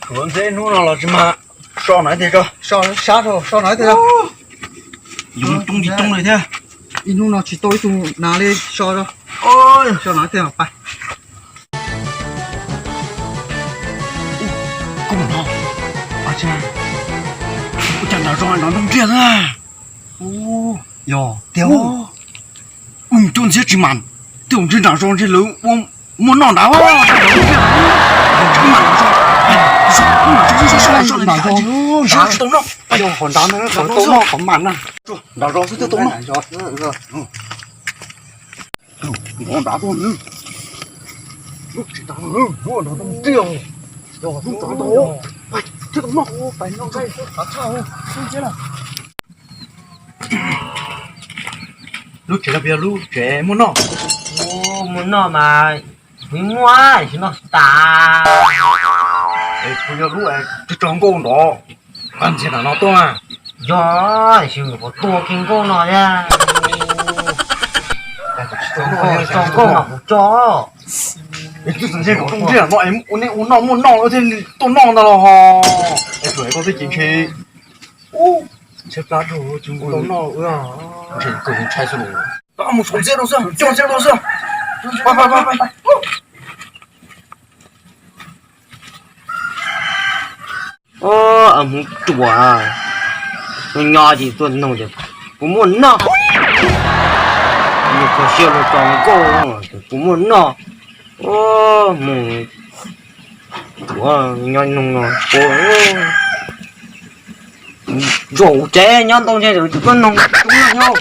Kuv ntxeb hnub no los tsis mag, so no ib teg tso. So sab rau, so no ib teg tso. Yoov coob li coob li thiab. Ib hnub no tsis tau ib tug nas li, so, so no ib teg pais. Koj no, ua cas nram zos no ntoo nriag na? Yog tiag. Ua mus cuab ntxhiab tsis mas, twb ua ntsis nram zos ntshe lawv ua muaj noj nrad. Tsis tau noj, qhov nrad no tau noj qhov mas na. Nram zos xwb twb tau noj. Nov nrad tuaj, lub tsis tas, lub nrad ntoo nriag, lub nrad ntoo, thiab tau noj. Lub tsev no puas yog lub tsev muaj noj? Muaj noj mas, kuv muaj tsis noj tas. Es puas yog lub tso nkauj nrad, nqa ntxiag nram no tuaj na? Yog, tiam sis kuv tua kiag nkauj no thiab. Tso nkauj mas kuv tso. Twb txog ntshe ntoo nriag no es ua noj muaj noj thiaj li tuaj noj ntag los ho. Es tsuas koj twb ceev ntshe. Ub, ntshe plab rau tsis tau noj. Ntshe kawg ntshai xwb los. Mus saum ntxiab rau xwb, coj ntxiab rau xwb. Pais pais pais pais. Hmoob ruam, nyob nyob ces tuaj nug tias puas muaj noj, nws kho siab luag tso nkauj tias puas muaj noj. Hmoob ruam, nyob nug no, zaum tsev nyob ntau ntshe tuaj nug tub noj nyob.